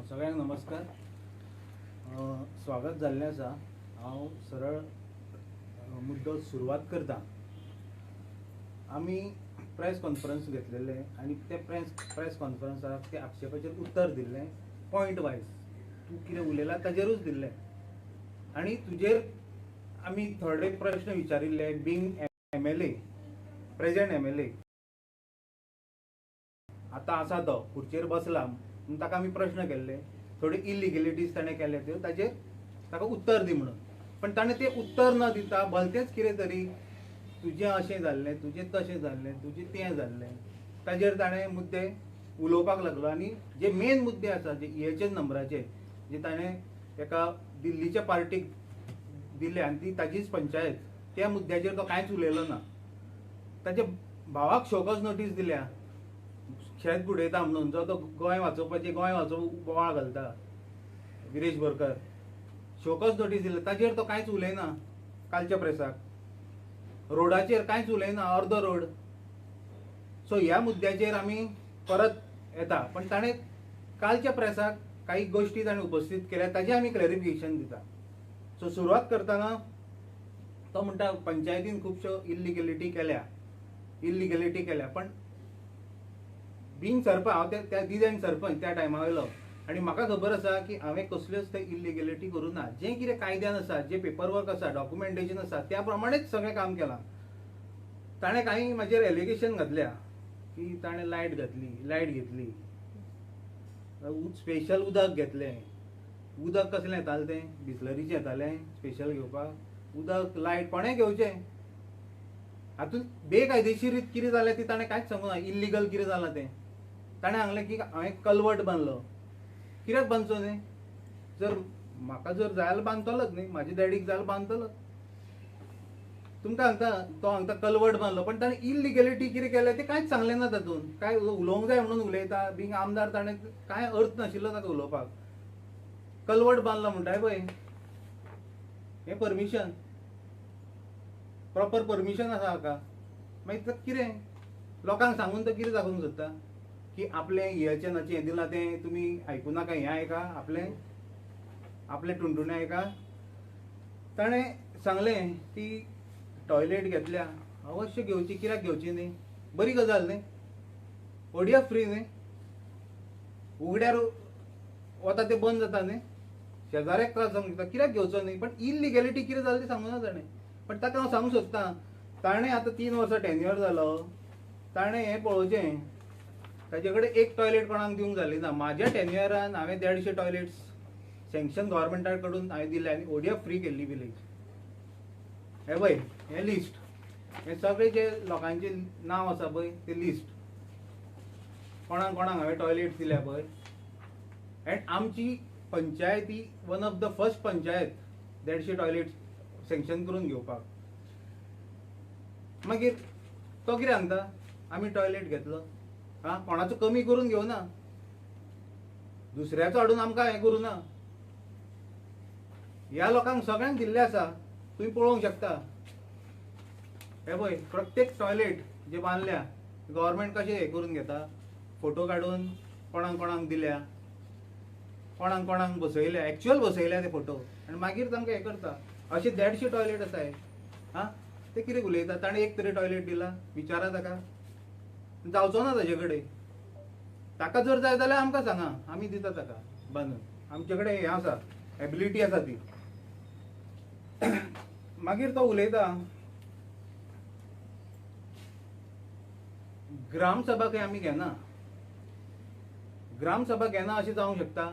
सगळ्यांक नमस्कार. स्वागत जाल्लें आसा. हांव सरळ मुद्दो सुरवात करता. आमी प्रेस कॉन्फरन्स घेतलेले आनी ते प्रेस कॉन्फरन्साक ते आक्षेपाचेर उत्तर दिल्लें, पॉयंट वायज तूं कितें उलयला ताजेरूच दिल्लें आनी तुजेर आमी थोडे प्रश्न विचारिल्ले. Being MLA, present MLA आतां आसा तो खुर्चेर बसला म्हणून ताका आमी प्रश्न केल्ले. थोडे इलिगेलिटीज ताणें केल्या त्यो ताजेर ताका उत्तर दी म्हणून, पण ताणें तें उत्तर न दिता भलतेंच कितें तरी तुजें अशें जाल्लें, तुजें तशें जाल्लें, तुजें तें जाल्लें, ताजेर ताणें मुद्दे उलोवपाक लागलो. आनी जे मेन मुद्दे आसा जे EHN नंबराचे जे ताणें एका दिल्लीच्या पार्टीक दिले आनी ती ताजीच पंचायत, त्या मुद्द्याचेर तो कांयच उलयलो ना. ताच्या भावाक शोकॉज नोटीस दिल्या, शेत बुडयता म्हणून, जो तो गोंय वाचोवपाचें, गोंय वाचोवंक बोवाळ घालता विरेश बोरकर, शोकॉज नोटीस दिल्या ताजेर तो कांयच उलयना. कालच्या प्रेसाक रोडाचेर कांयच उलयना, अर्दो रोड. सो ह्या मुद्द्याचेर आमी परत येता, पण ताणें कालच्या प्रेसाक काही गोश्टी ताणें उपस्थीत केल्या ताजें आमी क्लॅरिफिकेशन दिता. सो सुरवात करतना तो म्हणटा पंचायतीन खुबश्यो इल्लिगेलिटी केल्या, इल्लिगेलिटी केल्या. पण बींग सरपंच हांव त्या दिदेन सरपंच त्या टायमा वयलो आनी म्हाका खबर आसा की हांवें कसल्योच ते इल्लिगेलिटी करूं ना. जें कितें कायद्यान आसा, जें पेपर वर्क आसा, डॉक्युमेंटेशन आसा, त्या प्रमाणेच सगळें काम केलां. ताणें कांय म्हाजेर एलिगेशन घातल्या की ताणें लायट घातली, लायट घेतली, स्पेशल उदक घेतलें. उदक कसलें येतालें तें बिस्लरीचें येतालें स्पेशल घेवपाक. उदक लायट कोणें घेवचें, हातूंत बेकायदेशीर कितें जालें ती ताणें कांयच सांगूं ना. इल्लिगल कितें जालां तें ताणें सांगलें की हांवें कलवट बांदलो. कित्याक बांदचो न्ही? जर म्हाका जर जाय जाल्यार बांदतलोच न्ही, म्हाज्या डॅडीक जाय जाल्यार बांदतलोच. तुमकां सांगता तो सांगता कलवट बांदलो, पण ताणें इल्लिगेलिटी कितें केलें तें कांयच सांगलें ना. तातूंत कांय उलोवंक जाय म्हणून उलयता. बींग आमदार ताणें कांय अर्थ नाशिल्लो ताका उलोवपाक. कलवट बांदलो म्हणटा पळय, हें परमिशन, प्रॉपर परमिशन आसा हाका. मागीर कितें लोकांक सांगून तो कितें दाखोवंक सोदता की आपलें EHN हें दिलां तें तुमी आयकूं नाका, हें आयका, आपलें आपलें टुणटुणें आयका. ताणें सांगलें की टॉयलेट घेतल्या, अवश्य घेवची, कित्याक घेवची न्ही, बरी गजाल न्ही, ओडिया फ्री न्ही, उगड्यार वता तें बंद जाता न्ही, शेजाऱ्याक त्रास जावंक शकता, कित्याक घेवचो न्ही. पण इल्लिगेलिटी कितें जालें तें सांगूं ना ताणें. पण ताका हांव सांगूंक सोदतां, ताणें आतां 3 वर्सां टेन्युअर जालो, ताणें हें पळोवचें, ताजे कडेन एक टॉयलेट कोणाक दिवंक जाली ना. म्हाज्या टेन्युअरान हांवें 150 टॉयलेट्स सँक्शन गव्हर्मेंटा कडून हांवें दिले आनी ओडिया फ्री केल्ली विलेज. हें पळय, हें लिस्ट, हें सगळें जे लोकांचें नांव आसा पळय तें लिस्ट, कोणाक कोणाक हांवें टॉयलेट्स दिल्या पळय. एंड आमची पंचायत ही one of the first panchayat 150 toilets sanction करून घेवपाक. मागीर तो कितें सांगता, आमी टॉयलेट घेतलो, आं कोणाचो कमी करून घेवना, दुसऱ्याचो हाडून आमकां हें करूं ना. ह्या लोकांक सगळ्यांक दिल्लें आसा, तुमी पळोवंक शकता. हे पळय प्रत्येक टॉयलेट जे बांदल्या गव्हर्मेंट कशें हें करून घेता, फोटो काडून कोणाक कोणाक दिल्या, कोणाक कोणाक बसयल्या, एक्चुअल बसयल्या ते फोटो, आनी मागीर तांकां हें करता. अशें 150 टॉयलेट आसा हे. आं ते कितें उलयता, ताणें एक तरी टॉयलेट दिला विचारा ताका, जावचो ना ताजे कडेन. ताका जर जाय जाल्यार आमकां सांगा, आमी दिता ताका बांदून, आमचे कडेन हें आसा, एबिलिटी आसा ती. मागीर तो उलयता ग्रामसभा खंय आमी घेना, ग्रामसभा घेना अशें जावंक शकता?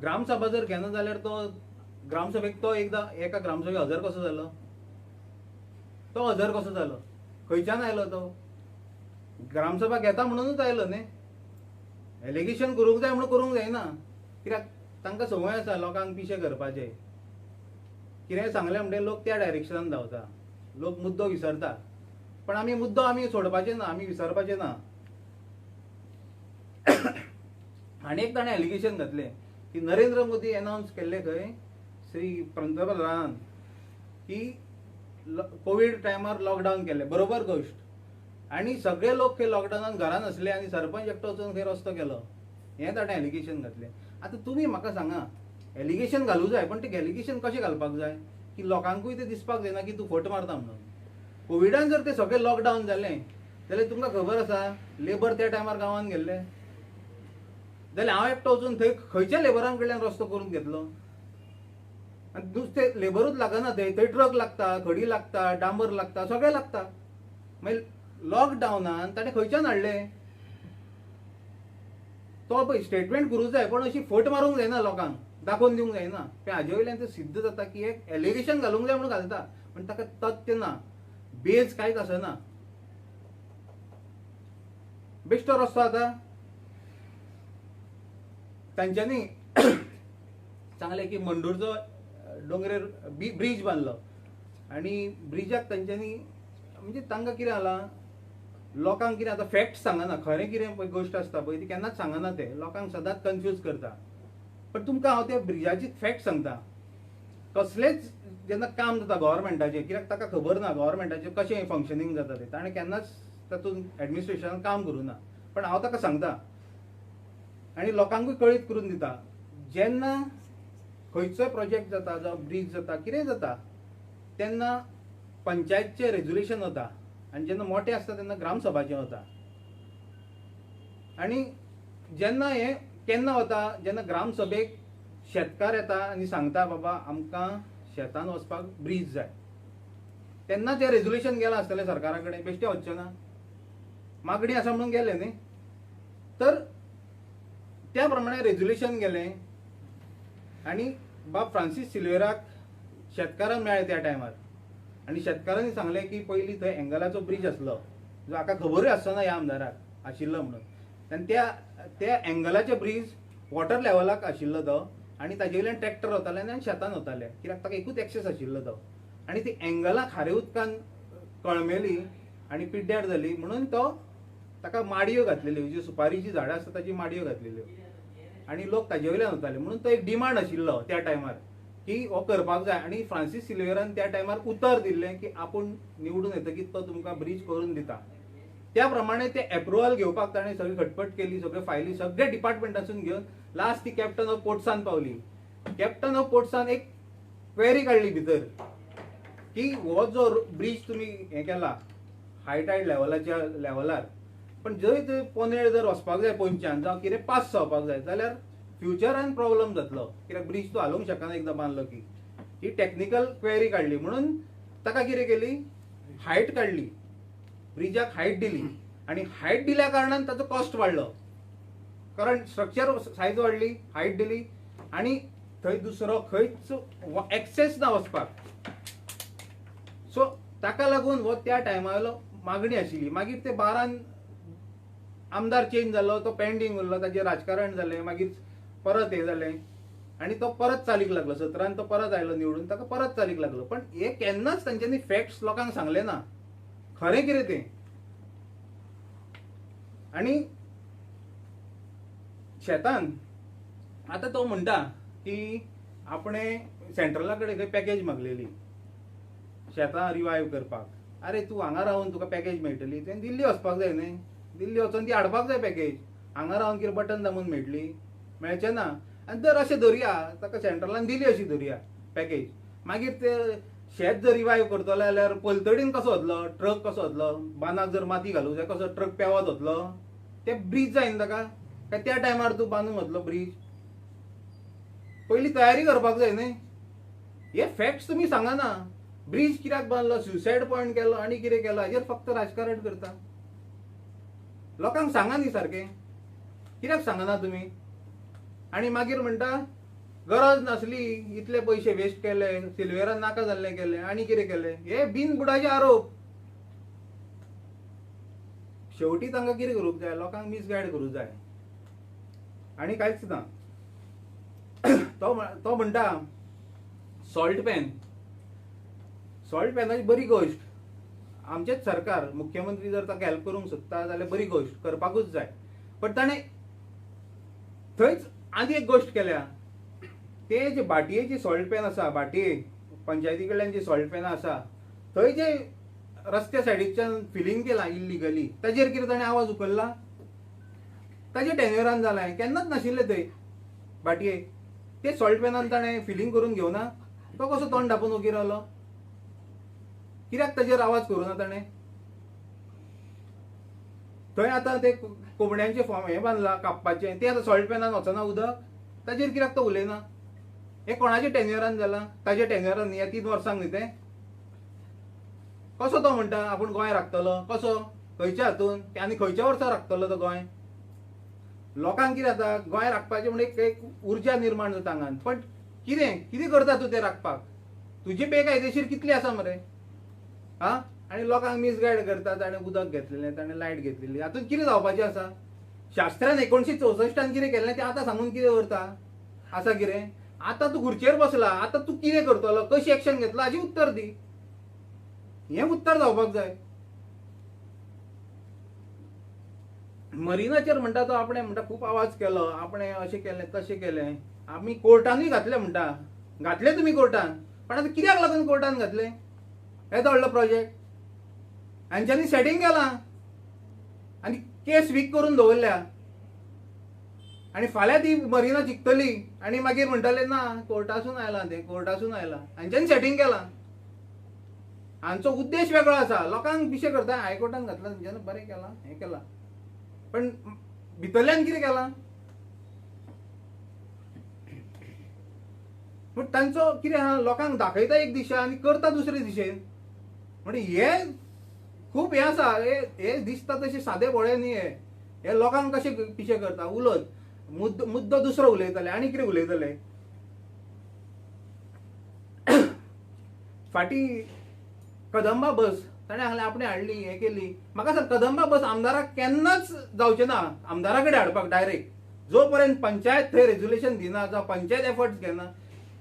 ग्रामसभा जर घेना जाल्यार तो ग्रामसभेक तो एकदां एका ग्रामसभेक हजर कसो जालो, तो हजर कसो जालो, खंयच्यान आयलो तो? ग्रामसभा घेता म्हणूनच आयलो न्ही. एलिगेशन करूंक जाय म्हणून करूंक जायना, कित्याक तांकां संवय आसा लोकांक पिशे करपाचें. कितेंय सांगलें म्हणटकीर लोक त्या डायरेक्शनान धांवता, लोक मुद्दो विसरता. पण आमी मुद्दो आमी सोडपाचे ना, आमी विसरपाचे ना. आनी एक ताणें एलिगेशन घातलें की नरेंद्र मोदी एनावन्स केल्ले खंय श्री पंतप्रधानान की कोवीड टायमार लॉकडावन केल्लें, बरोबर गोश्ट, आनी सगळे लोक खंय लॉकडावनान घरान आसले आनी सरपंच एकटो वचून खंय रस्तो केलो. हें ताणें एलिगेशन घातलें. आतां तुमी म्हाका सांगा, एलिगेशन घालूं जाय, पण तें एलिगेशन कशें घालपाक जाय की लोकांकूय तें दिसपाक जायना की तूं फट मारता म्हणून. कोविडान जर ते सगळें लॉकडावन जालें जाल्यार तुमकां खबर आसा लेबर त्या टायमार गांवांत गेल्ले, जाल्यार हांव एकटो वचून थंय खंयच्या लेबरां कडल्यान रस्तो करून घेतलो? आनी नुस्तें लेबरूच लागना थंय, थंय ट्रक लागता, खडी लागता, डांबर लागता, सगळें लागता. मागीर लॉकडावनान ताणें खंयच्यान हाडलें? तो पळय स्टेटमेंट करूंक जाय, पण अशी फट मारूंक जायना, लोकांक दाखोवन दिवंक जायना. पूण हाजे वयल्यान तें सिद्ध जाता की एक एलिगेशन घालूंक जाय म्हणून घालता, पण ताका तथ्य ना, बेज कांयच आसना. बेश्टो रस्तो आतां तांच्यांनी सांगलें की मंडूरचो दोंगरेर ब्रीज बांदलो आनी ब्रिजाक तांच्यांनी म्हणजे तांकां कितें जालां, लोकांक कितें आतां फॅक्ट सांगना, खरें कितें पळय गोश्ट आसता पळय ती केन्नाच सांगना, ते लोकांक सदांच कन्फ्यूज करता. पण तुमकां हांव त्या ब्रिजाची फॅक्ट सांगता. कसलेंच जेन्ना काम जाता गव्हर्मेंटाचें, कित्याक ताका खबर ना गव्हर्मेंटाचें कशें फंक्शनींग जाता तें, ताणें केन्नाच तातूंत एडमिनिस्ट्रेशनान काम करूं ना. पण हांव ताका सांगता आनी लोकांकूय कळीत करून दिता, जेन्ना खंयचोय प्रोजेक्ट जाता, जावं ब्रीज जाता, कितेंय जाता, तेन्ना पंचायतचें रेजोल्युशन वता आनी जेन्ना मोटें आसता तेन्ना ग्रामसभाचें वता. आनी जेन्ना हें केन्ना वता, जेन्ना ग्रामसभेक शेतकार येता आनी सांगता बाबा आमकां शेतान वचपाक ब्रीज जाय, तेन्ना तें रेजोल्युशन गेलां आसतलें सरकारा कडेन, बेश्टें वचचें ना, मागणी आसा म्हणून गेलें न्ही. तर त्या प्रमाणे रेजोल्युशन गेलें आनी बाब फ्रांसीस सिल्वेराक शेतकारांक मेळ्ळें त्या टायमार, आनी शेतकारांनी सांगलें की पयलीं थंय एंगलाचो ब्रीज आसलो, जो हाका खबरूय आसना ह्या आमदाराक आशिल्लो म्हणून. आनी त्या त्या एंगलाचे ब्रीज वॉटर लेवलाक आशिल्लो तो, आनी ताजे वयल्यान ट्रॅक्टर वताले आनी शेतान वताले, कित्याक ताका एकूच एक्सेस आशिल्लो तो. आनी ती एंगलां खारे उदकान कळमेली आनी पिड्ड्यार जाली म्हणून तो ताका माडयो घातलेल्यो, ज्यो सुपारीचीं झाडां आसता ताची माडयो घातलेल्यो आनी लोक ताजे वयल्यान वताले. म्हणून तो एक डिमांड आशिल्लो त्या टायमार की हो करपाक जाय. आनी फ्रांसीस सिल्वेरान त्या टायमार उतर दिल्लें की आपूण निवडून येतकीच तो तुमकां ब्रीज करून दिता. त्या प्रमाणे ते एप्रुवल घेवपाक ताणें सगळी खटपट केली, सगळ्यो फायली सगळ्या डिपार्टमेंटासून घेवन लास्ट ती कॅप्टन ऑफ पोर्ट्सान पावली. कॅप्टन ऑफ पोर्ट्सान एक क्वेरी काडली भितर की हो जो ब्रीज तुमी हें केला हाय टायड लेवलाच्या लेवलार, पण जंय थंय पोनेळ जर वचपाक जाय पोंच्यान जावं कितें पास जावपाक जाय जाल्यार फ्युचरान प्रॉब्लम जातलो, कित्याक ब्रीज तो हालोवंक शकना एकदां बांदलो की. ही टॅक्निकल क्वेरी काडली म्हणून ताका कितें केली, हायट काडली, ब्रिजाक हायट दिली आनी हायट दिल्या कारणान ताचो कॉस्ट वाडलो, कारण स्ट्रक्चर सायज वाडली, हायट दिली आनी थंय दुसरो खंयच एक्सेस ना वचपाक. सो ताका लागून हो त्या टायमावेलो मागणी आशिल्ली. मागीर ते बारान आमदार चेंज जालो, तो पेंडींग उरलो, ताचें राजकारण जालें, मागीर परत हें जालें आनी तो परत चालीक लागलो. 17 तो परत आयलो निवडून, ताका परत चालीक लागलो. पण हे केन्नाच तांच्यांनी फॅक्ट्स लोकांक सांगले ना, खरें कितें तें. आनी शेतान आतां तो म्हणटा की आपणें सेंट्रला कडेन खंय पॅकेज मागलेली शेतां रिवायव करपाक. आरे तूं हांगा रावन तुका पॅकेज मेळटली, तुवें दिल्ली वचपाक जाय न्ही, दिल्ली वचोन ती हाडपाक जाय पॅकेज, हांगा रावन कितें बटन दामून मेळटली, मेळचें ना. आनी जर अशें धरया ताका सेंट्रलान दिली अशी धरया पॅकेज, मागीर ते शेत जर रिवायव करतलो जाल्यार पलतडीन कसो वतलो, ट्रक कसो वतलो, बांदाक जर माती घालूंक जाय कसो ट्रक पेंवत वतलो, ते ब्रीज जाय न्ही ताका, काय त्या टायमार तूं बांदूंक वतलो ब्रीज, पयलीं तयारी करपाक जाय न्ही. हे फॅक्ट्स तुमी सांगना, ब्रीज कित्याक बांदलो, सुसायड पॉयंट केलो आनी कितें केलो, हाजेर फक्त राजकारण करता. लोकांक सांगा न्ही सारकें, कित्याक सांगना तुमी. आनी मागीर म्हणटा गरज नासली, इतले पयशे वेस्ट केले, सिल्वेरान नाका जाल्लें केलें आनी कितें केलें. हे बिन बुडाचे आरोप. शेवटी तांकां कितें करूंक जाय, लोकांक मिसगायड करूंक जाय आनी कांयच ना. तो म्हणटा सॉल्ट पॅन, सॉल्ट पॅनाची बरी गोश्ट, आमचेच सरकार मुख्यमंत्री जर ताका हेल्प करूंक सोदता जाल्यार बरी गोश्ट करपाकूच जाय. पण ताणें थंयच आनी एक गोश्ट केल्या, ते जे भाटयेची सॉल्ट पॅन आसा, भाटये पंचायती कडल्यान जी सॉल्ट पॅनां आसा थंय जे रस्त्या सायडीकच्यान फिलींग केलां इल्लिगली, ताजेर कितें ताणें आवाज उखल्ला? ताजे टेन्युअरान जालां, केन्नाच नाशिल्लें थंय भाटये. ते सॉल्ट पॅनान ताणें फिलींग करून घेवना, तो कसो तोंड धापून ओगी रावलो? कित्याक ताजेर आवाज करूं ना ताणें? थंय आतां ते कोंबड्यांचे फॉर्म हें बांदलां कापपाचें, तें आतां सॉल्ट पॅनान वचना उदक, ताजेर कित्याक तो उलयना? हें कोणाच्या टेन्युअरान जालां? ताज्या टेन्युअरान न्ही, ह्या 3 वर्सांक न्ही तें? कसो तो म्हणटा आपूण गोंय राखतलो? कसो, खंयच्या हातून आनी खंयच्या वर्सा राखतलो तो गोंय? लोकांक कितें जाता, गोंय राखपाचें म्हण एक उर्जा निर्माण जाता आंगान, पण कितें कितें करता तूं तें राखपाक? तुजी बेकायदेशीर कितली आसा मरे? आं, आनी लोकांक मिसगायड करता. ताणें उदक घेतलेलें, ताणें लायट घेतलेली, हातूंत कितें जावपाचें आसा? शास्त्रान 1964 कितें केल्लें तें आतां सांगून कितें उरता आसा? कितें आतां तूं खुर्चेर बसला, आतां तूं कितें करतलो, कशी एक्शन घेतलो हाची उत्तर दी. हें उत्तर जावपाक जाय. मरिनाचेर म्हणटा तो आपणें म्हणटा खूब आवाज केलो, आपणें अशें केलें तशें केलें, आमी कोर्टानूय घातलें म्हणटा. घातलें तुमी कोर्टान, पण आतां कित्याक लागून कोर्टान घातलें? येदो व्हडलो प्रोजेक्ट हांच्यांनी सेटींग केलां आनी केस वीक करून दवरल्या, आनी फाल्यां ती मरिना जिखतली आनी मागीर म्हणटले ना कोर्टासून आयलां तें, कोर्टासून आयलां. हांच्यांनी सेटींग केलां, हांचो उद्देश वेगळो आसा. लोकांक पिशें करता, हायकोर्टान घातलां तेंच्यांनी, बरें केलां, हें केलां, पण भितरल्यान कितें केलां? पूण तांचो कितें आहा, लोकांक दाखयता एक दिशा आनी करता दुसरे दिशेन. म्हणजे हे खूब हें आसा, हे दिसता तशें सादे भोळे न्ही. हे लोकांक कशें पिशें करता, उलयत मुद्दो दुसरो उलयतले आनी कितें उलयतले. फाटीं कदंबा बस ताणें सांगलें आपणें हाडली, हें केली. म्हाका सांग, कदंबा बस आमदाराक केन्नाच जावचें ना आमदारा कडेन हाडपाक डायरेक्ट, जो पर्यंत पंचायत थंय रेजोल्युशन दिना जावं पंचायत एफर्ट्स घेना,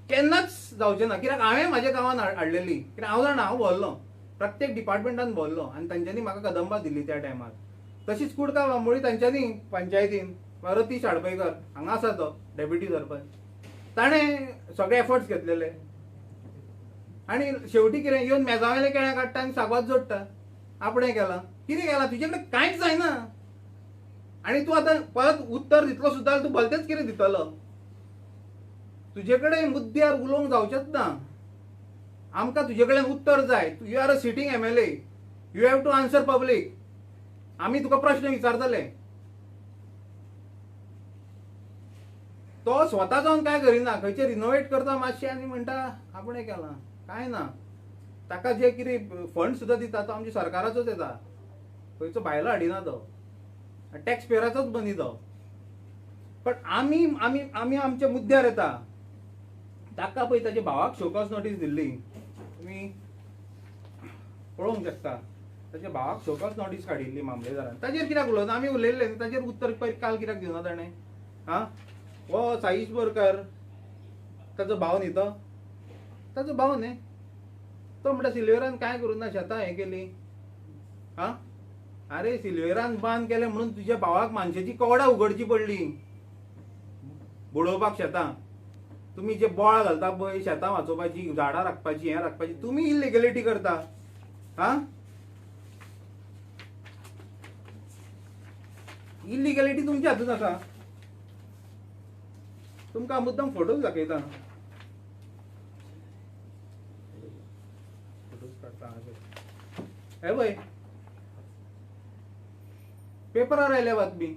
केन्नाच जावचें ना. कित्याक हांवें म्हाज्या गांवांत हाडलेली, कित्याक हांव जाणा, हांव भरलो प्रत्येक डिपार्टमेंटान भरलो आनी तांच्यांनी म्हाका कदंबा दिली त्या टायमार. तशीच कुडका बांबोळी तांच्यांनी पंचायतीन रतीश आडपयकर हांगा आसा तो डेप्युटी सरपंच, ताणें सगळे एफर्ट्स घेतलेले आनी शेवटी कितें येवन मेजावेले केळ्या काडटा आनी सागवात जोडटा, आपणें केलां. कितें केलां? तुजे कडेन कांयच जायना आनी तूं आतां परत उत्तर दितलो सुद्दां तूं भलतेंच कितें दितलो. तुजे कडेन मुद्द्यार उलोवंक जावचेंच ना. आमकां तुजे कडेन उत्तर जाय. You are a sitting MLA, you have to answer public. आमी तुका प्रश्न विचारतले. तो स्वता जावन काय करिना, खंयचे रिनोवेट करता मातशें आनी म्हणटा आपणें केलां. कांय ना, ताका जे कितें फंड सुद्दां दिता तो आमच्या सरकाराचोच येता, खंयचो भायलो हाडिना तो, टॅक्स पेयराचोच मनी तो. पण आमी आमी आमी आमच्या मुद्द्यार येता. ताका पळय ताच्या भावाक शोकॉज नोटीस दिल्ली, तुमी पळोवंक शकता. ताच्या भावाक शोकॉज नोटीस काडिल्ली मामलेदारान. ताजेर कित्याक उलोवना? आमी उलयल्ले ताजेर उत्तर काल कित्याक दिवना ताणें? आं, हो साईश बोरकर ताचो भाव न्ही, तो ताचो भाव न्ही, तो म्हणटा सिल्वेरान कांय करूं ना, शेतां हें केली. आं, आरे सिल्वेरान बांद केलें म्हणून तुज्या भावाक मानशेची कवडां उगडची पडली बुडोवपाक शेतां. तुमी जे बोळां घालता पळय शेतां वाचोवपाची, झाडां राखपाची, हें राखपाची, तुमी इलिगेलिटी करता. आं, इलिगेलिटी तुमच्या हातूंत आसा. तुमकां मुद्दम फोटोज दाखयता, फोटोज काडटा. हे पळय पेपरार आयल्या बातमी,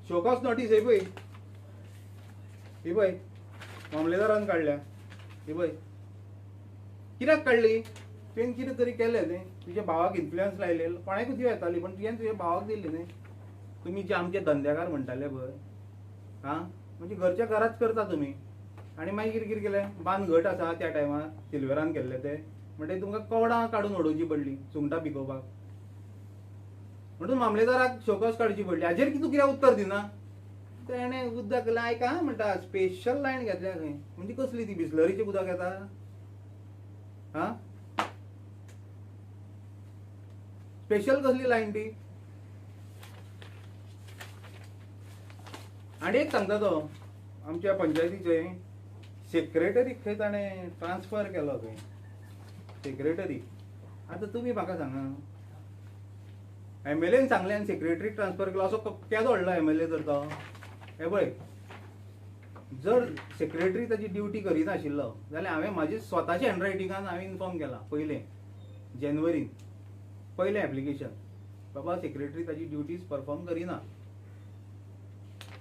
शोकॉज नोटीस. हे पळय, ही पळय मामलेदारान काडल्या. ही पळय कित्याक काडली? तुवें कितें तरी केलें न्ही, तुज्या भावाक इन्फ्लुयन्स लायले, कोणाकूय दिवं येताली, पण तुवें तुज्या भावाक दिल्ली न्ही. तुमी जे आमचे धंदेकार म्हणटाले पळय, आं, म्हणजे घरच्या घराच करता तुमी. आनी मागीर कितें केलें, बांद घट आसा त्या टायमार सिल्वेरान केल्ले ते, म्हणटकीर तुमकां कवडां काडून उडोवची पडली सुंगटां पिकोवपाक, म्हणून मामलेदाराक शोकॉज काडची पडली. हाजेर तूं कित्याक उत्तर दिना? तेणें उदक लायक आहा म्हणटा, स्पेशल लायन घेतल्या खंय. म्हणजे कसली ती बिस्लरीचें उदक येता? आं, स्पेशल कसली लायन ती? आनी एक सांगता तो आमच्या पंचायतीचे सेक्रेटरीक खंय ताणें ट्रान्सफर केलो खंय सेक्रेटरी. आतां तुमी म्हाका सांगा, एमएलएन सांगलें आनी सेक्रेटरीक ट्रान्सफर केलो असो केदो व्हडलो एमएलए तर तो. हें पळय, जर सेक्रेटरी ताजी ड्युटी करिनाशिल्लो जाल्यार हांवें म्हाजे स्वताच्या हँडरायटिंगान हांवें इन्फॉर्म केला पयलें जेनवरीन पयलें एप्लिकेशन, बाबा सेक्रेटरी ताजी ड्युटीज परफॉर्म करिना.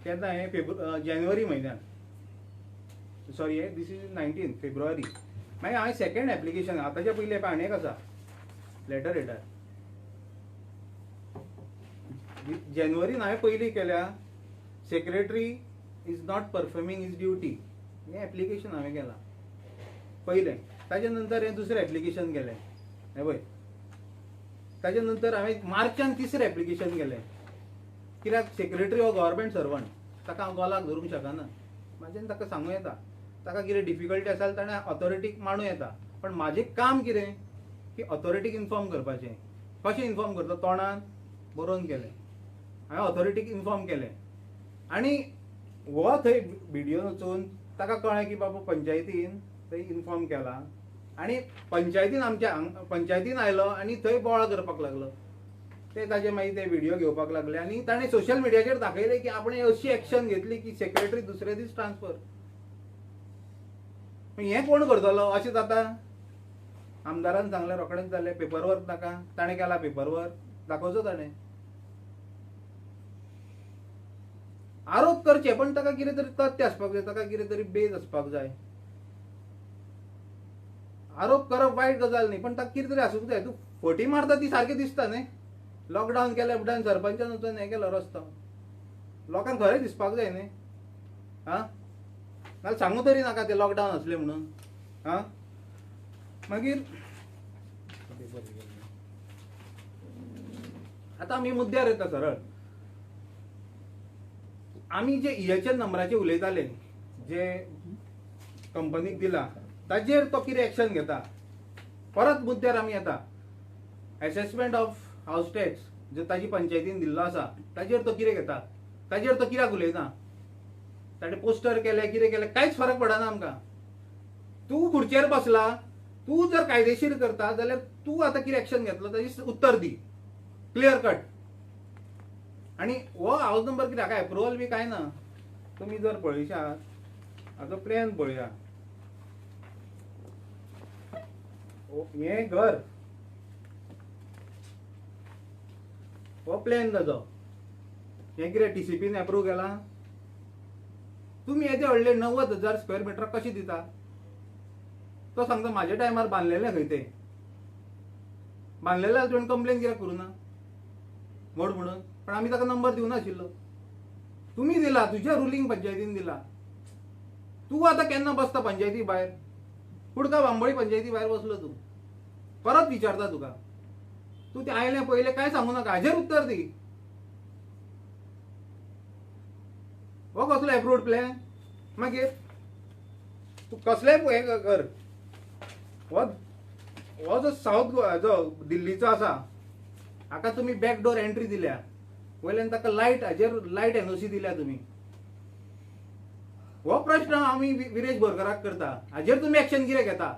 तेन्ना हें जानेवारी म्हयन्यान, सॉरी this is 19 February. मागीर हांवें सेकंड एप्लिकेशन आतांच्या पयलीं आनी एक आसा लेटर हेडार, जानेवारीन हांवें पयलीं केल्या secretary is not performing his duty, हें एप्लिकेशन हांवें केलां पयलें. ताजे नंतर हें दुसरें एप्लिकेशन केलें, हें पळय. ताजे नंतर हांवें मार्चान तिसरें एप्लिकेशन केलें, कित्याक सेक्रेटरी हो गव्हर्मेंट सर्वंट, ताका हांव गोलाक धरूंक शकना, म्हाज्यान ताका सांगूं येता, ताका कितें डिफिकल्टी आसा जाल्यार ताणें ऑथॉरिटीक मांडूं येता. पण म्हाजें काम कितें की ऑथॉरिटीक इन्फॉर्म करपाचें. कशें इन्फॉर्म करता? तोंडान बरोवन केलें हांवें, ऑथॉरिटीक इन्फॉर्म केलें. आनी हो थंय व्हिडियो वचून ताका कळ्ळें की बाबा पंचायतीन थंय इन्फॉर्म केला, आनी पंचायतीन आमच्या पंचायतीन आयलो आनी थंय बोवाळ करपाक लागलो. ते ताजे मागीर ते व्हिडियो घेवपाक लागले आनी ताणें सोशल मिडियाचेर दाखयलें की आपणें अशी एक्शन घेतली की सेक्रेटरी दुसरे दीस ट्रान्सफर. हें कोण करतलो? अशें जाता. आमदारान सांगलें रोखडेंच जालें, पेपर वर्क नाका, ताणें केला पेपर वर्क, दाखोवचो ताणें. आरोप करचे पण ताका कितें तरी तथ्य आसपाक जाय, ताका कितें तरी बेज आसपाक जाय. आरोप करप वायट गजाल न्ही, पण ताका कितें तरी आसूंक जाय. तूं फटी मारता ती सारकी दिसता न्ही. लॉकडावन केल्या उपरांत सरपंचान वचून हें केलो रस्तो, लोकांक खरें दिसपाक जाय न्ही. आं, नाल्यार सांगू तरी नाका ते लॉकडावन आसलें म्हणून. आं, मागीर आतां आमी मुद्द्यार येता सरळ. आमी जे EHN नंबराचे उलयताले, जे कंपनीक दिला ताजेर तो कितें एक्शन घेता. परत मुद्द्यार आमी येता, एसेसमेंट ऑफ हावस टॅक्स जो ताजी पंचायतीन दिल्लो आसा ताजेर तो कितें घेता, ताजेर तो कित्याक उलयना. ताणें पोस्टर केलें, कितें केलें, कांयच फरक पडना आमकां. तूं खुर्चेर बसला, तूं जर कायदेशीर करता जाल्यार तूं आतां कितें एक्शन घेतलो ताजी उत्तर दी, क्लियर कट. आनी हो हावस नंबर कितें हाका एप्रुवल बी कांय ना. तुमी जर पळयशात हाचो प्लॅन पळया, हें घर हो प्लॅन ताजो, हें कितें TCPन एप्रूव केलां. तुमी येदे व्हडले 90,000 स्क्वेअर मिटर कशें दिता? तो सांगता म्हाज्या टायमार बांदलेलें खंय तें, बांदलेलें जाल्यार तुवें कंप्लेन कित्याक करूं ना मोड म्हणून. पण आमी ताका नंबर दिवनाशिल्लो, तुमी दिला, तुज्या रुलींग पंचायतीन दिला. तूं आतां केन्ना बसता पंचायती भायर? कुडका बांबोळी पंचायती भायर बसलो तूं, परत विचारता तुका, तूं तें आयलें पयलें कांय सांगू नाका, हाजेर उत्तर दी. हो कसलो एप्रूव्ड प्लॅन? मागीर तूं कसलेंय हें कर, हो जो सावथ गोवा जो दिल्लीचो आसा हाका तुमी बॅकडोर एंट्री दिल्या, वयल्यान ताका लायट हाजेर लायट NOC दिल्या तुमी. हो प्रश्न आमी विरेश बोरकराक करता, हाजेर तुमी एक्शन कितें घेता?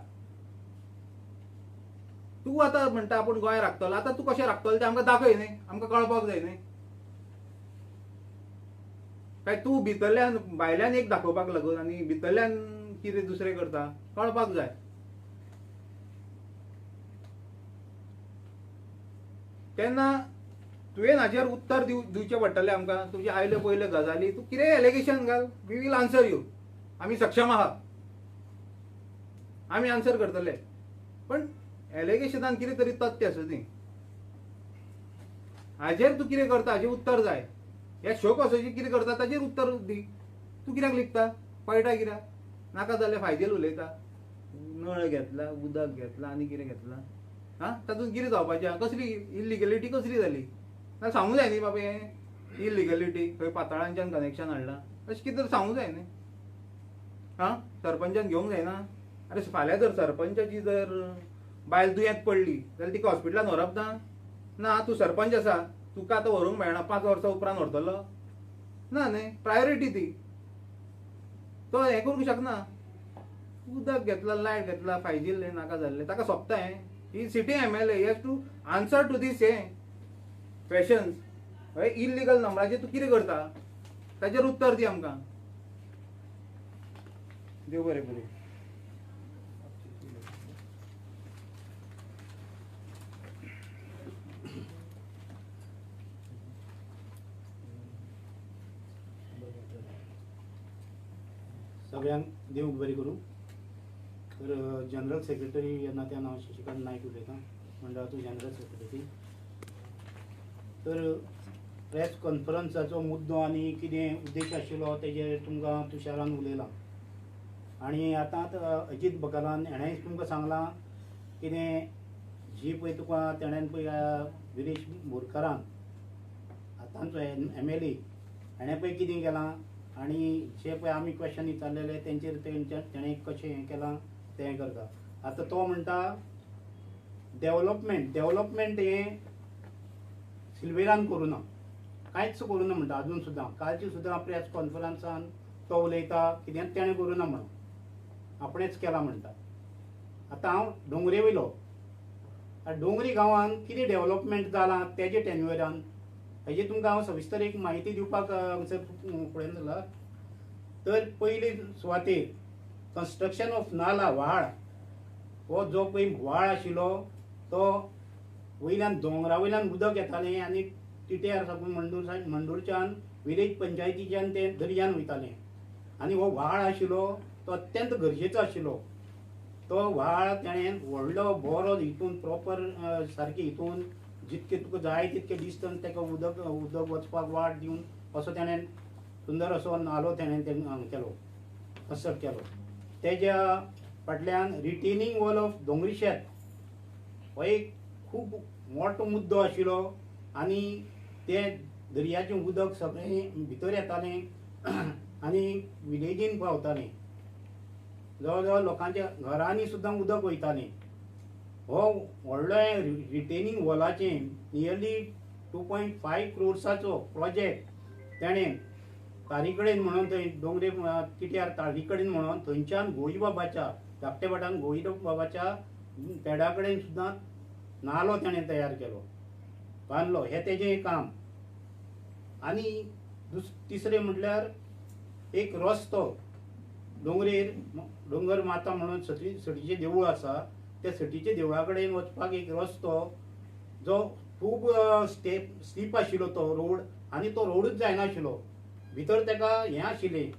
तूं आतां म्हणटा आपूण गोंय राखतलो, आतां तूं कशें राखतलो तें आमकां दाखय न्ही, आमकां कळपाक जाय न्ही. काय तूं भितरल्यान भायल्यान एक दाखोवपाक लागून आनी भितरल्यान कितें दुसरें करता, कळपाक जाय. तेन्ना तुवें हाजेर उत्तर दिवचें पडटलें आमकां. तुजे आयल्यो पयल्यो गजाली, तूं कितेंय एलिगेशन घाल, we will answer you. आमी सक्षम आहा, आमी आन्सर करतले. पण एलिगेशनान कितें तरी तथ्य आसूं न्ही. हाजेर तूं कितें करता हाजेर उत्तर जाय. ह्या शो कॉसाचेर कितें करता ताजेर उत्तर दी. तूं कित्याक लिपता, पळटा कित्याक? नाका जाल्यार फायदेल उलयता, नळ घेतला, उदक घेतला आनी कितें घेतला. आं, तातूंत कितें जावपाचें? कसली इलिगलिटी कसली जाली? ना सांगूं जाय न्ही बाबा, हें इलिगलिटी खंय पाताळांच्यान कनेक्शन हाडलां अशें कितें तरी सांगूं जाय न्ही. आं, सरपंचान घेवंक जायना? आरे फाल्यां जर सरपंचाची जर बायल दुयेंत पडली जाल्यार तिका हॉस्पिटलान व्हरप ना? ना, तूं सरपंच आसा, तुका आतां व्हरूंक मेळना, 5 वर्सां उपरांत व्हरतलो ना न्ही, प्रायोरिटी ती. तो हें करूंक शकना. उदक घेतला, लायट घेतला, फायजील नाका जाल्लें, ताका सोंपता हें. ही sitting MLA, he has to answer to this. हें फॅशन्स हय इलिगल नंबराचेर तूं कितें करता ताचेर उत्तर दी आमकां. देव बरें करूं. सगळ्यांक देव बरें करूं. तर जनरल सेक्रेटरी ह्या नात्यान हांव शशिकांत नायक उलयतां, मंडळाचो जनरल सेक्रेटरी. तर प्रेस कॉन्फरन्साचो मुद्दो आनी कितें उद्देश आशिल्लो तेजेर तुमकां तुषारान उलयलां आनी आतां अजीत बकालान हेणें तुमकां सांगलां कितें जी पळय तुका तेणेन पळय विरेश बोरकारान आतांचो MLA हेणें पळय कितें केलां आनी जे पळय आमी क्वेश्चन विचारलेले तेंचेर तेणें कशें हें केलां तें करता. आतां तो म्हणटा डेवलपमेंट, डेवलपमेंट हें सिल्वेरान करूं ना, कांयच करूं ना म्हणटा. आजून सुद्दां कालची सुद्दां प्रेस कॉन्फरन्सान तो उलयता कितेंच तेणें करूं ना म्हणून आपणेच केलां म्हणटा. आतां हांव दोंगरे वयलो, डोंगरी गांवान कितें डेवलपमेंट जालां तेजे टेन्युअरान हेजी तुमकां हांव सविस्तर एक म्हायती दिवपाक हांगसर फुडें जाला. तर पयली सुवातेर कन्स्ट्रक्शन ऑफ नाला व्हाळ, हो जो पळय व्हाळ आशिल्लो तो वयल्यान दोंगरा वयल्यान उदक येतालें आनी तिट्यार साकून मंडूरच्यान विलेज पंचायतीच्यान तें दर्यान वयतालें आनी हो व्हाळ आशिल्लो तो अत्यंत गरजेचो आशिल्लो. तो व्हाळ तेणें व्हडलो बरो हितून प्रोपर सारकें हितून जितकें तुका जाय तितकें डिस्टन्स ताका उदक उदक वचपाक वाट दिवन असो तेणें सुंदर असो नालो तेणें केलो, कन्स्ट्रक्ट केलो. तेज्या फाटल्यान रिटेनिंग वॉल ऑफ दोंगरी शेत हो एक खूब मोठो मुद्दो आशिल्लो आनी ते दर्याचें उदक सगळें भितर येतालें आनी विलेजीन पावतालें, जवळ जवळ लोकांच्या घरांनी सुद्दां उदक वयतालें. हो व्हडलो रिटेनिंग वॉलाचें नियरली 2.5 क्रोर्साचो प्रोजेक्ट तेणें तारी कडेन म्हणून थंय दोंगरे तिट्यार तारी कडेन म्हणून थंयच्यान गोईबाबाच्या धाकटे भाटान गोईबाबाच्या पेडा कडेन सुद्दां नालो तेणें तयार केलो, बांदलो. हें तेजें काम. आनी तिसरें म्हटल्यार एक रस्तो दोंगरेर दोंगर माता म्हणून सटीचें देवूळ आसा, त्या सटीच्या देवळा कडेन वचपाक एक रस्तो जो खूब स्टीप आशिल्लो तो रोड आनी तो रोडूच जायनाशिल्लो, भितर ताका हें आशिल्लें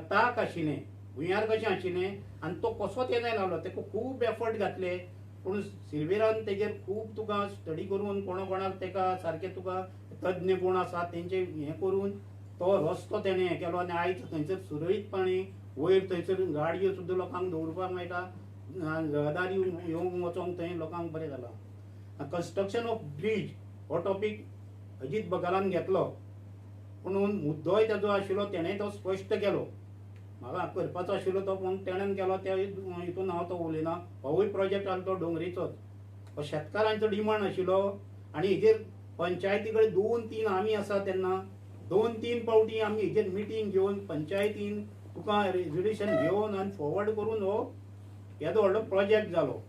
ताक आशिल्लें, भुंयार कशें आशिल्लें आनी तो कसोच येना लागलो. ताका खूब एफर्ट घातले पूण सिल्वेरान तेजेर खूब तुका स्टडी करून कोणा कोणाक ताका सारकें तुका तज्ञ कोण आसा तेंचे हें करून तो रस्तो तेणें हें केलो आनी आयज थंयसर सुरळीतपणे वयर थंयसर गाडयो सुद्दां लोकांक दवरपाक मेळटा, रहदारी येवंक वचोंक थंय लोकांक बरें जालां. कन्स्ट्रक्शन ऑफ ब्रीज हो टॉपीक अजीत बगालान घेतलो पूण मुद्दोय तेजो आशिल्लो तेणें तो स्पश्ट केलो, म्हाका करपाचो आशिल्लो तो पूण तेणेन केलो त्या हितून हांव तो उलयना. होवूय प्रोजेक्ट आसलो तो दोंगरीचोच, हो शेतकारांचो डिमांड आशिल्लो आनी हेजेर पंचायती कडेन 2-3 आमी आसा तेन्ना 2-3 फावटी आमी हेजेर मिटींग घेवन पंचायतीन तुका रेजोल्युशन घेवन आनी फॉरवर्ड करून हो येदो व्हडलो प्रोजेक्ट जालो.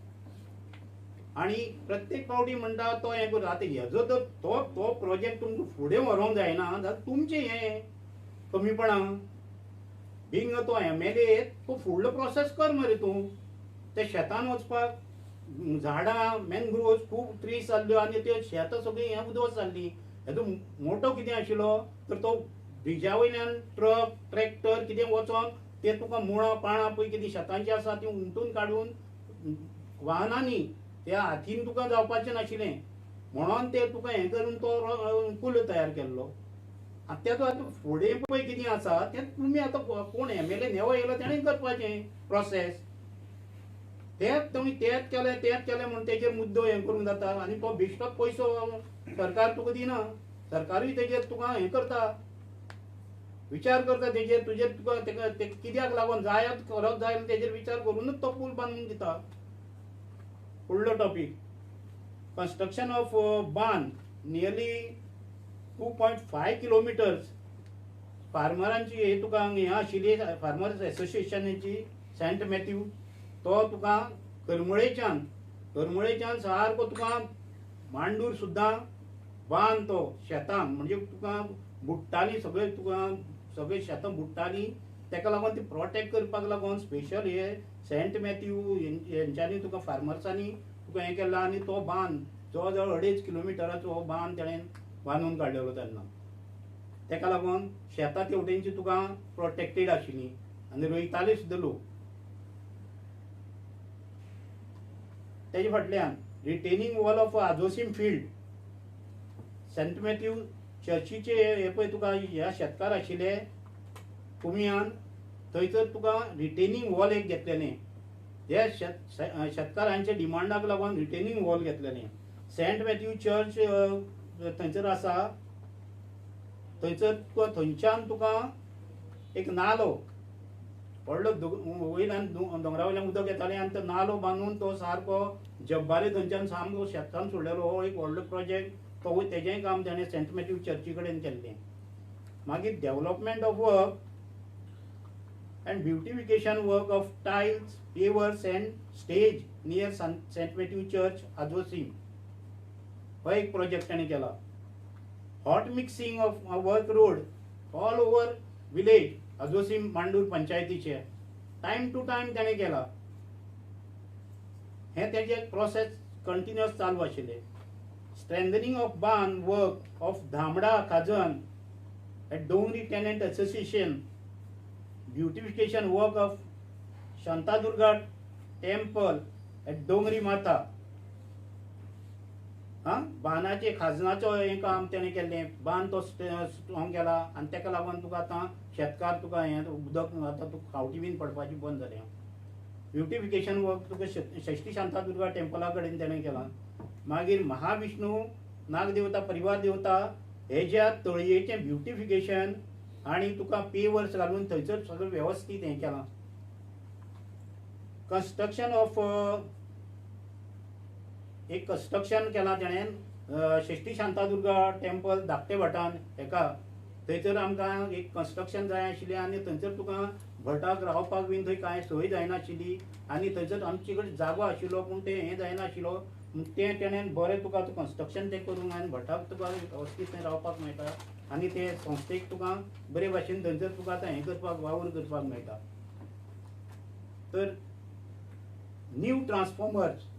आनी प्रत्येक फावटी म्हणटा तो हें करून आतां हेजो तर तो तो प्रोजेक्ट तुमकां फुडें व्हरोंक जायना जाल्यार तुमचें हें कमीपणां. बिंग तो MLA तो फुडलो प्रोसेस कर मरे तूं. ते शेतान वचपाक झाडां मॅनग्रोव्स खूब ट्रीज जाल्ल्यो आनी त्यो शेतां सगळीं हें उद्वस्त जाल्लीं. हेजो मोटो कितें आशिल्लो तर तो ब्रिजा वयल्यान ट्रक ट्रॅक्टर कितें वचोन ते तुका मुळां पाळां पळय कितें शेतांची आसा ती उमटून काडून वाहनांनी त्या हातीन तुका जावपाचें नाशिल्लें म्हणून ते तुका हें करून तो पूल तयार केल्लो. आतां तेजो आतां फुडें पळय कितें आसा तें तुमी आतां कोण MLA नेवो येयलो तेणें करपाचें प्रोसेस. तेंच तुमी तेंच केलें तेंच केलें म्हूण तेजेर मुद्दो हें करूंक जाता आनी तो बेश्टोच पयसो सरकार तुका दिना, सरकारूय तेजेर तुका हें करता, विचार करता तेजेर तुजेर तुका तेका कित्याक लागून जायत करत जाय तेजेर विचार करूनच तो पूल बांदून दिता. फुडलो टॉपीक कन्स्ट्रक्शन ऑफ बांद नियरली 2.5 किलोमिटर्स. फार्मरांची हे तुका हें आशिल्ली फार्मर्स एसोसिएशनाची सेंट मॅथ्यू तो तुका करमळेच्यान सारको तुका मांडूर सुद्दां बांद तो शेतांक म्हणजे तुका बुडटाली सगळे, तुका सगळे शेतां बुडटाली, तेका लागून ती प्रोटेक्ट करपाक लागून स्पेशल हे सेंट मॅथ्यू हेंच्यांनी तुका फार्मर्सांनी तुका हें केलां. आनी तो बांद जवळ जवळ 2.5 किलोमिटराचो हो बांद तेणें बांदून काडलेलो तेन्ना. तेका लागून शेतां तेवटेनची तुका प्रोटेक्टेड आशिल्ली आनी रोयताले सुद्दां लोक. तेजे फाटल्यान retaining wall of Ajosim field, Saint Matthew चर्चीचे हे पळय तुका ह्या शेतकार आशिल्ले कुमियान, थंयसर तुका रिटेनिंग वॉल एक घेतलेलें. हे शेतकारांच्या डिमांडाक लागून रिटेनिंग वॉल घेतलेलें. सेंट मॅथ्यू चर्च थंयसर आसा, थंयसर तुका थंयच्यान तुका एक नालो व्हडलो वयल्यान दोंगरा वयल्यान उदक येतालें आनी तो नालो बांदून तो सारको जब्बारे थंयच्यान सामको शेतान सोडलेलो. हो एक व्हडलो प्रोजेक्ट, तो तेजेंय काम तेणें सेंट मॅथ्यू चर्ची कडेन केल्लें. मागीर development of work and beautification work of tiles, pavers and stage near Saint Matthew church Ajosim, हो एक प्रोजेक्ट ताणें केला. Hot mixing of work road all over village Ajosim Mandur पंचायतीचे टायम टू टायम ताणें केला. हें तेजें प्रोसेस कंटिन्युअस चालू आशिल्लें. स्ट्रेंथनिंग ऑफ बांद वर्क ऑफ धामडा खाजन at Dongri tenant association, beautification work of Shantadurga temple at Dongri Mata. आं, बांदाचे खाजनाचो हें काम तेणें केल्लें. बांद तो स्ट्रॉंग केला आनी तेका लागून तुका आतां शेतकार तुका हें उदक आतां तुका खावटी बीन पडपाची बंद जालें. ब्युटिफिकेशन वर्क तुका षष्टी शांतादुर्गा टेम्पला कडेन तेणें केलां. मागीर महाविष्णू नागदेवता परिवार देवता हेज्या तळयेचें ब्युटिफिकेशन आनी तुका पेवर्स घालून थंयसर सगळें वेवस्थीत हें केलां. कन्स्ट्रक्शन ऑफ एक कन्स्ट्रक्शन केलां तेणें षष्टी शांतादुर्गा टेम्पल धाकटे भटान हेका, थंयसर आमकां एक कन्स्ट्रक्शन जाय आशिल्लें आनी थंयसर तुका भटाक रावपाक बीन थंय कांय सोय जायनाशिल्ली आनी थंयसर आमचे कडेन जागो आशिल्लो पूण तें हें जायनाशिल्लो, तें तेणें बरें तुका कन्स्ट्रक्शन तें करूंक आनी भटाक तुका वेवस्थीत थंय रावपाक मेळटा आनी ते संस्थेक तुका बरे भाशेन थंयसर तुका आतां हें करपाक वावर करपाक मेळटा. तर न्यू ट्रान्सफॉर्मर्स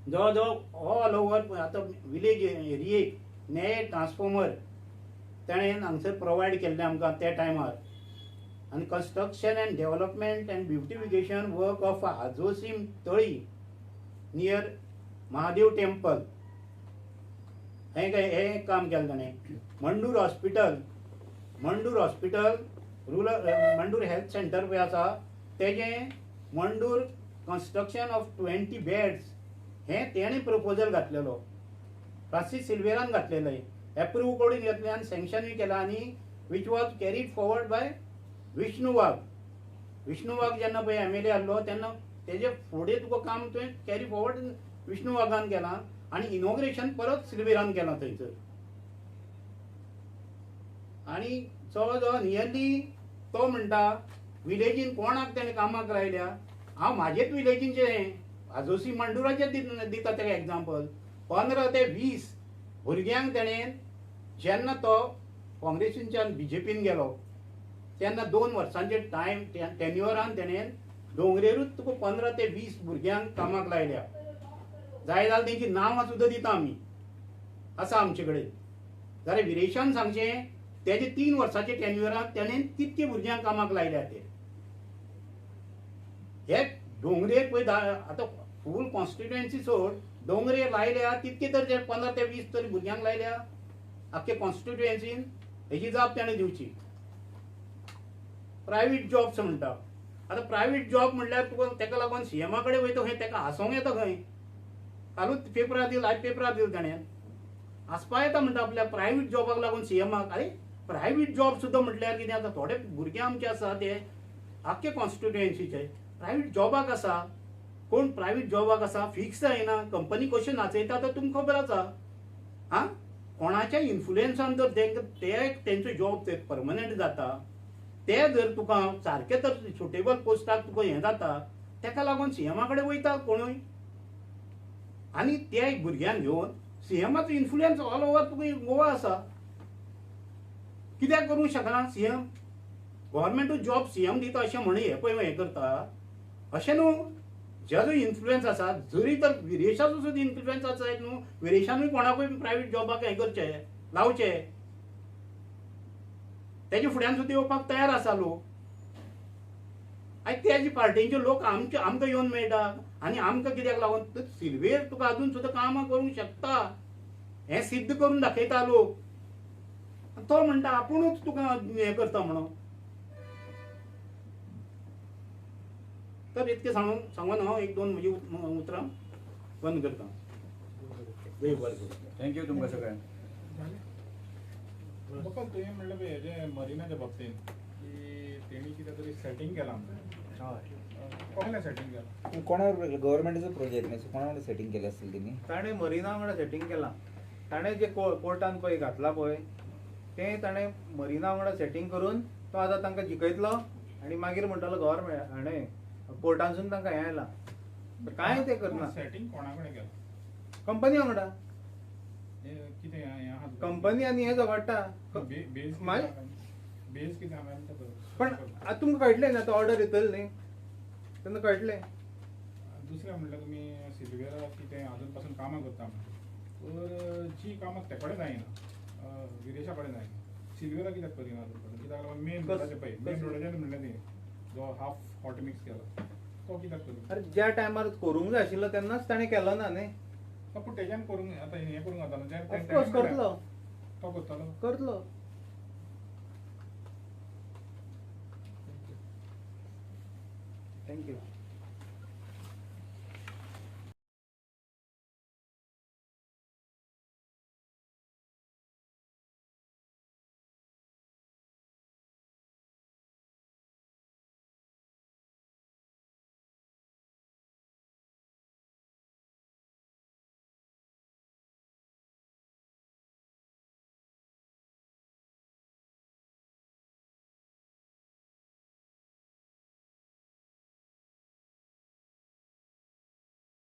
जवळ जवळ ऑल ओवर आतां विलेज एरियेक नये ट्रान्सफॉर्मर तेणें हांगसर प्रोवायड केल्ले आमकां त्या टायमार. आनी construction and development and beautification work of Ajosim तळी नियर महादेव टेम्पल हें हें काम केलें ताणें. Mandur hospital, Mandur hospital rural Mandur health centre पळय आसा तेजें मंडूर कन्स्ट्रक्शन ऑफ 20 बेड्स हें तेणें प्रपोजल घातलेलो, फ्रांसीस सिल्वेरान घातलेलें, एप्रूव करून घेतलें आनी सँक्शनूय केलां आनी which was carried forward by Vishnu Wagh. Vishnu Wagh जेन्ना पळय एम एल ए आहलो तेन्ना तेजे फुडें तुका काम तुवें कॅरी फॉरवर्ड विष्णू वाघान केलां आनी इनॉग्रेशन परत सिल्वेरान केलां थंयसर. आनी जवळ जवळ नियरली तो म्हणटा विलेजीन कोणाक तेणें कामाक लायल्या, हांव म्हाजेच विलेजींचें आजोसी मांडुराचें दिता तेका एग्जाम्पल. 15 ते 20 भुरग्यांक तेणें जेन्ना तो काँग्रेसीच्यान बीजेपीन गेलो तेन्ना 2 वर्सांचे टायम टेन्युअरान तेणें दोंगरेरूच तुका 15 ते 20 भुरग्यांक कामाक लायल्या. जाय जाल्यार तेंची नांवां सुद्दां दिता आमी, आसा आमचे कडेन. जाल्यार विरेशान सांगचें तेजे 3 वर्साचे टेन्युअरान तेणें कितके भुरग्यांक कामाक लायल्या ते. हे दोंगरेर पळय आतां फूल कॉन्स्टिट्युएन्सी सोड, दोंगरेर लायल्या तितके तर 15 ते 20 तरी भुरग्यांक लायल्या आख्खे कॉन्स्टिट्युएन्सीन. हेजी जाप तेणें दिवची. प्रायवेट जॉब्स म्हणटा, आतां प्रायवेट जॉब म्हणल्यार तुका तेका लागून सीएमा कडेन वयता खंय, तेका हांसोंक येता खंय. कालूच पेपरार दिल, आयज पेपरार दिल तेणें, हांसपा येता म्हणटा आपल्या प्रायवेट जॉबाक लागून सीएमाक. आरे प्रायवेट जॉब सुद्दां म्हटल्यार कितें आतां थोडे भुरगे आमचे आसा ते आख्खे कॉन्स्टिट्युएन्सीचे प्रायवेट जॉबाक आसा. कोण प्रायवेट जॉबाक आसा फिक्स जायना, कंपनी कश्यो नाचयता तर तुमकां खबर आसा. आं, कोणाच्या इन्फ्लुएन्सान जर ते तेंचो जॉब ते परमनंट जाता, ते जर तुका सारके तर सुटेबल पोस्टाक तुका हें जाता, तेका लागून सीएमा कडेन वयता कोणूय आनी त्या भुरग्यांक घेवन सीएमाचो इन्फ्लुयन्स ऑल ओवर तुका गोवा आसा. कित्याक करूंक शकना सीएम? गव्हर्मेंटूच जॉब सीएम दिता अशें म्हणून हे पळय हें करता अशें न्हू. जेजो इन्फ्लुयन्स आसा जरी तर विरेशाचो सुद्दां इन्फ्लुयन्स आसा न्हू, विरेशानूय कोणाकूय प्रायवेट जॉबाक हें करचें लावचें, तेजे फुड्यान सुद्दां येवपाक तयार आसा लोक. आयज तेजे पार्टींचे लोक आमचे आमकां येवन मेळटा आनी आमकां कित्याक लागून तर सिल्वेर तुका अजून सुद्दां कामां करूंक शकता हें सिद्ध करून दाखयता लोक. तो म्हणटा आपुणूच तुका हें करता म्हणून. तर इतकें सांगून सांगून हांव एक दोन म्हजी उतरां बंद करता. Thank you तुमकां सगळ्यांक. बकल तुवें म्हणलें पळय हेजें मरिनाच्या बाबतींत की तेणी कितें तरी सेटींग केलां म्हणून. कसलें सेटींग केलां? कोणा गव्हर्मेंटाचो प्रोजेक्ट न्ही, कोणा वांगडा सेटींग केलें आसतलें तेणी? ताणें मरिना वांगडा सेटींग केलां. ताणें जें कोर्टान पळय घातलां पळय तें ताणें मरिना वांगडा सेटींग करून तो आतां तांकां जिखयतलो आनी मागीर म्हणटलो गव्हर्मेंट हाणें कोर्टानसून तांकां हें आयलां. कांय तें करना. सेटींग कोणा कडेन केलां? कंपनी वांगडा. कितें कंपनी आनी हें झगडटा. बेज कितें आहा? पण आतां तुमकां कळटलें न्ही, आतां ऑर्डर येतली न्ही तेन्ना कळटलें. दुसरें म्हणल्यार तुमी सिल्वेरा कितें आजून पासून कामां करता म्हणटा तर जी कामां ते कडेन जायना, विरेशा कडेन जायना, सिल्वेरा कित्याक करिना अजून पासून? कित्याक लागून मेन रोडाचें पळय, मेन रोडाचें म्हणलें न्ही जो हाफ हॉट मिक्स केला तो कित्याक करिना? अरे ज्या टायमार करूंक जाय आशिल्लो तेन्नाच ताणें केलो ना न्ही. पूण तेज्यान करूंक आतां हें करूंक जाता न्हू. ऑफकोर्स करतलो तो, करतलो करतलो. Thank you.